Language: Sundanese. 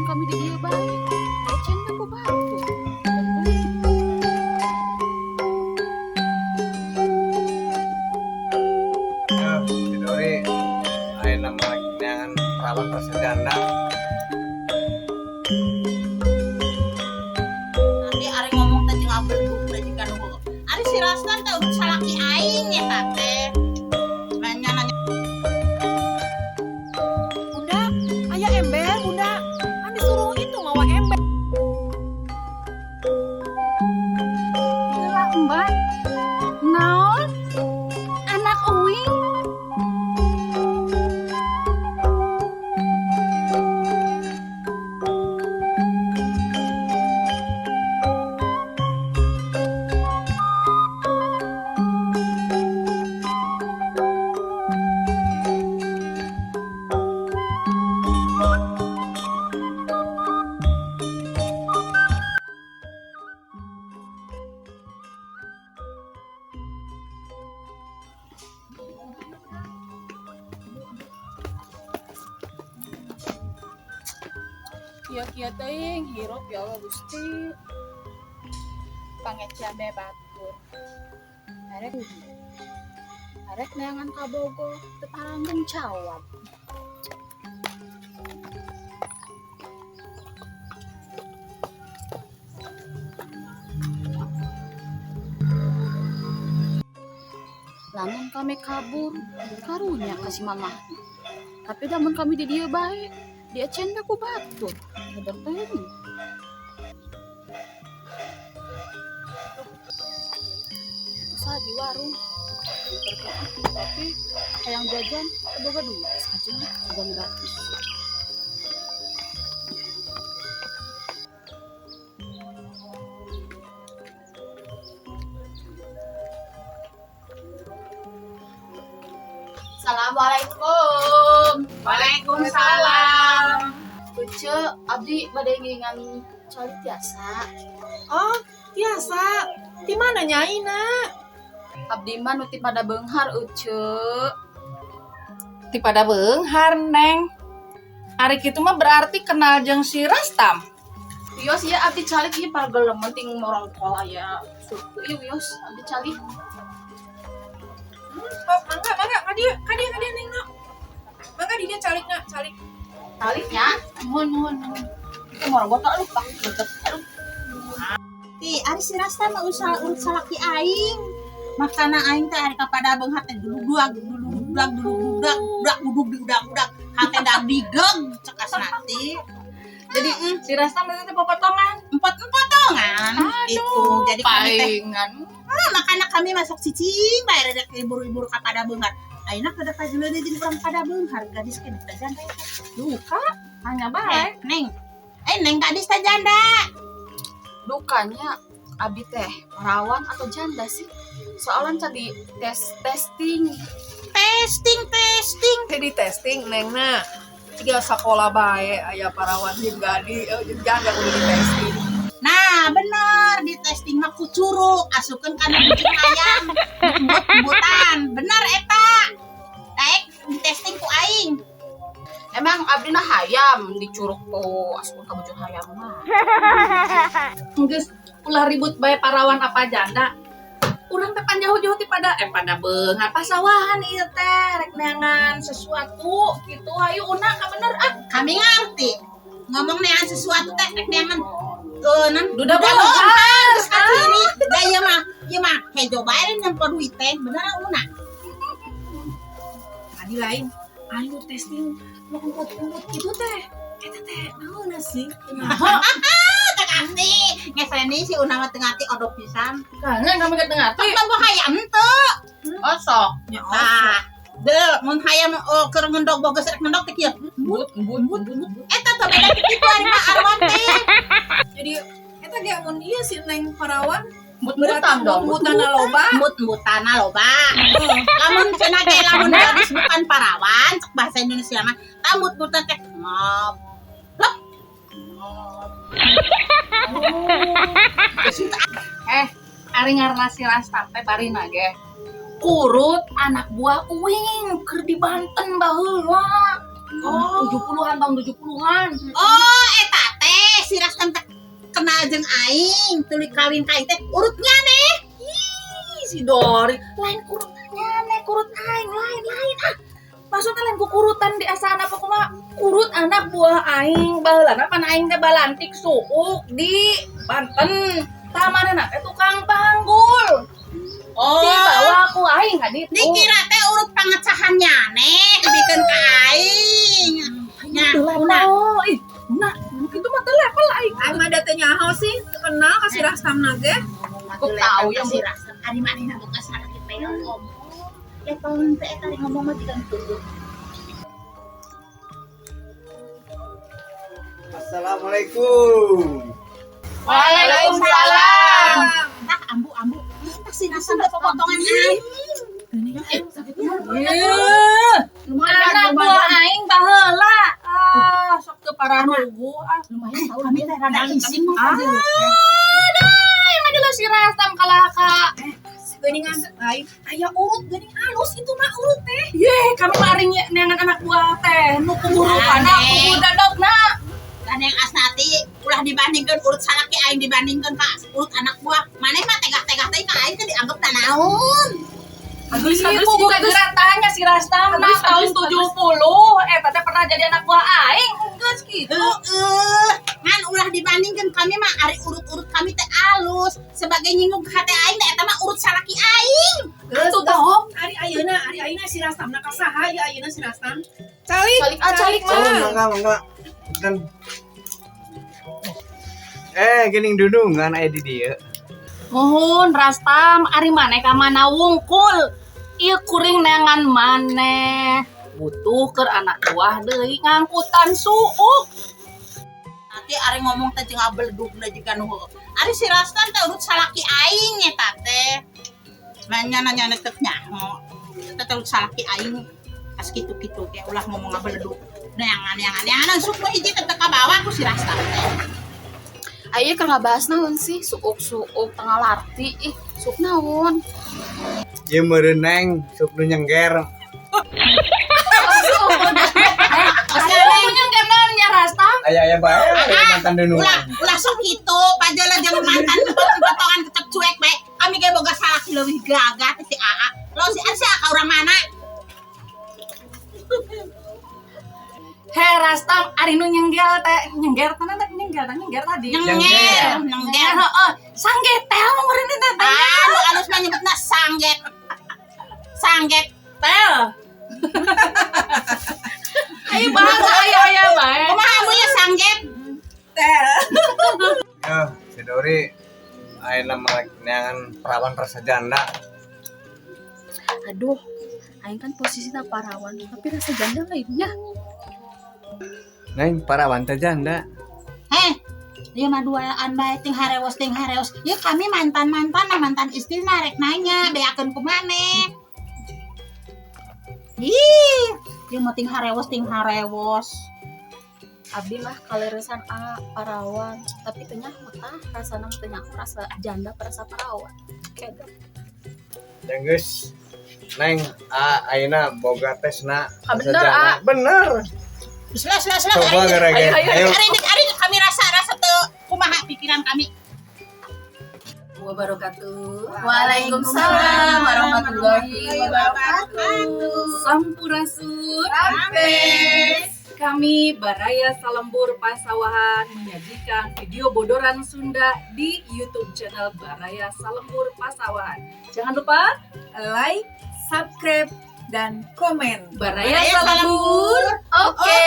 Kami di dieu bae, ecen we ku batur. Ya, si Dori, ayeuna mah neangan perawan pasti janda. Nanti ari ngomong teh jeung abel teh jika nu ari si Rastan teh udah salaki aing eta teh. Nanya nanya. Bunda, aya ember, Bunda. Kan disuruh itu mawa ember. Heula, Mbak. Naon? Anak uing? Kieu-kieu teuing hirup, ya Allah Gusti. Pangecean bae batur. Arek arek neangan kabogoh teu taranggung jawab. Lamun kami kabur, karunya ka si mamah. Tapi lamun kami di dieu bae, diecen we ku batur. Hebat teuing. Usaha di warung. Tapi hayang jajan teu boga duit, geus kajeun jajan gratis. Assalamualaikum. Waalaikumsalam. Ece, abdi bade ngiringan calik, tiasa? Oh, biasa. Di mana Nyai, Nak? Abdi mah nu ti Padabeunghar, Ece. Ti Padabeunghar, Neng. Ari kitu mah berarti kenal jeung si Rastam. Wios ya abdi calik ieu pargelemen ting morongkol aya suku ieu, wios abdi calik. Oh, mangga, mangga, ka dieu, ka dieu, ka dieu, Neng, Nak. Mangga di dieu calik, Nak, calik. Caliknya, Mohon, mohon, mohon. Itu morongkol aduh, pak deket aduh. Ti ari si Rastan mah usaha urut salaki aing. Makana aing teh ari ka Padabeunghar teh dulu dulu dudak dulu dudak dudak duduk di udak udak hate dak digeg cek asna teh. Jadi si Rastam itu teh popotongan. Empat empotongan itu jadi kami teh Palingan. Ah, makana kami masuk cicing bae rada ibur-ibur ka Padabeunghar. Ayeuna kada kajuleun jeung urang Padabeunghar, gadis keneh teh janda eta. Duka, hanya Eh, bae. Neng. Eh, Neng, gadis teh janda. Dukanya abdi teh perawan atau janda sih? Soalnya tadi tes testing. Testing testing. Jadi testing, Neng, Nak. Jika sekolah bae aya parawan jeung gadis, jeung janda kudu di testing. Nah, bener, di testing mah ku curug, asupkeun kana bujur hayam, embut-embutan. Bener eta. Daek di testing ku aing. Emang abdi na hayam dicurug tuh asup ka bujur hayam mah. Geus ulah ribut bae parawan apa janda. Urang teh panjauh-jauh ti pada Padabeunghar pasawahan ieu teh rek neangan sesuatu gitu. Ayo una ka bener ah. Kami ngerti. Ngomong neangan sesuatu teh rek neangan nan Duda beunghar geus kaciri. Da ieu mah hejo bae nempo duit teh. Bener una. Tadi lain, ayo testing mau embut-embut gitu teh. Eta teh naon sih? Teu ngerti. Ngeseni si una mah teu ngarti, odok pisan. Kangen kami ke tengah. Sok nempo hayam teu. Oh sok. Ya. Tah. Del, mun hayam oh, keur ngendog boga rek ngendog teh kieu. But but but but. Eta teh beda kitu ari mah arwan teh. Jadi eta ge mun ieu si Neng parawan But-butan dong. Mutana loba. Mut-mutana loba. Lamun cenah ge lamun gadis bukan parawan, cek bahasa Indonesia mah, tah mut-mutan teh ngop. Lep. Eh, ari ngaranna si Rastam teh barina ge. Kurut anak buah uing keur di Banten baheula. Oh. 70-an, tahun 70-an. Oh, eta aing, tuluy kawin ka aing teh urutnya neh. Ih, si Dori, lain kurutnya nih, kurut aing, lain lain ah. Maksudnya lain ku kurutan di asaan apa kumaha? Kurut anak buah aing baheulana pan aing teh balantik suuk di Banten. Tah manehna teh tukang panggul. Oh, Dibawa ku aing ka ditu. Dikira teh urut pangecahannya neh dibikeun ka aing. Nya, Teu level. Ih, nah, kitu mah teu level aing. Aing mah da teu nyaho sih, teu kenal ka si Rastamna ge. Aku tahu ya, si Rastam ari manehna boga salaki teh ngomong. Level teh eta ngomong mah jiga henteu. Assalamualaikum. Waalaikumsalam. Tah ambu ambu. Ih, tah si Rastam teh popotongan aing. Iya. Anak buah aing baheula. Ah, sok teu pararuguh ah. Lumayan tahu Kami teh rada isin mah. Ah, dah, emang dulu si Rastam kalah ka. Geuningan aing aya urut geuning alus itu mah urut teh. Ye, kami mah ari neangan anak buah teh nu kuhurupana, Aneh. kuhu dadokna. Dan yang asnati ulah dibandingkan urut salaki aing dibandingkan ka urut anak buah. Maneh mah tegah-tegah teh ka aing teh dianggap teh naon. Bagus, Ih, bagus, puguh bagus. geura tanya si Rastam nah Bagus, tahun bagus, 70 eta teh pernah jadi anak buah aing geus kitu. Heeh, ngan ulah dibandingkan kami mah ari urut-urut kami teh alus. Sebagai nyinggung hate aing teh eta mah urut salaki aing. Geus Atuh toh. Ari ayeuna si Rastamna ka saha ieu ayeuna si Rastam? Calik, Calik, ah, calik, Oh, mangga mangga. Dan geuning dudungan aya di dieu. Muhun Rastam ari maneh ka mana wungkul. Ieu kuring neangan maneh. Butuh keur anak buah deui ngangkutan suuk. Nanti ari ngomong teh jeung abeledugna jiga nu heueuh. Ari si Rastan teh urut salaki aing eta teh. Nanya nanya teh nyaho. Eta teh urut salaki aing. As kitu-kitu ge ulah ngomong abeledug. Neangan neangan neangan sok nu hiji teh teu kabawa ku si Rastan teh. Ayo keur ngabahas naon sih? Suuk-suuk tengah larti. Ih, suuk naon? Ieu meureun neng sok nu nyengger. Asup nyengger naon nya Rastam? Aya aya bae aya mantan Ulah dudungan. ulah sok kitu pajala jeung mantan potongan kecep cuek bae. Kami ge boga salaki leuwih gagah teh si Aa. Lo si Aa si Aa ka urang mana? He Rastam ari nu nyenggel teh nyengger teh teh nyengger teh nyengger tadi. Nyengger, nyengger. Heeh, sanggetel meureun teh teh. Ah, nu alus mah nyebutna sangget. Sangget. Tel. Ayo bahasa aya aya bae. Kumaha ambunya sangget? Ya, si Dori ayeuna mah neangan perawan rasa janda. Aduh, aing kan posisinya parawan, tapi rasa janda lainnya. Neng parawan teh janda. Heh, dia mah duaan bae ting harewas ting harewas. Ya kami mantan-mantan nah mantan istri rek nanya beakeun ku maneh. Ih, dia mah ting harewas ting harewas. Abdi mah kaleresan A parawan, tapi teu nyaho tah rasana mah teu nyaho rasa janda apa rasa parawan. Kayak Ya geus. Neng, a ayeuna boga tesna Ah, rasa bener, janda. A. Bener. Sela sela sela. Coba gara-gara. Ayo, ayo, Ayo. Ari ari kami rasa rasa teu kumaha pikiran kami. Wabarakatuh. Waalaikumsalam warahmatullahi wabarakatuh. Sampurasun. Rampes. Kami Baraya Salembur Pasawahan menyajikan video bodoran Sunda di YouTube channel Baraya Salembur Pasawahan. Jangan lupa Like, subscribe, dan komen. Baraya Salembur. Oke.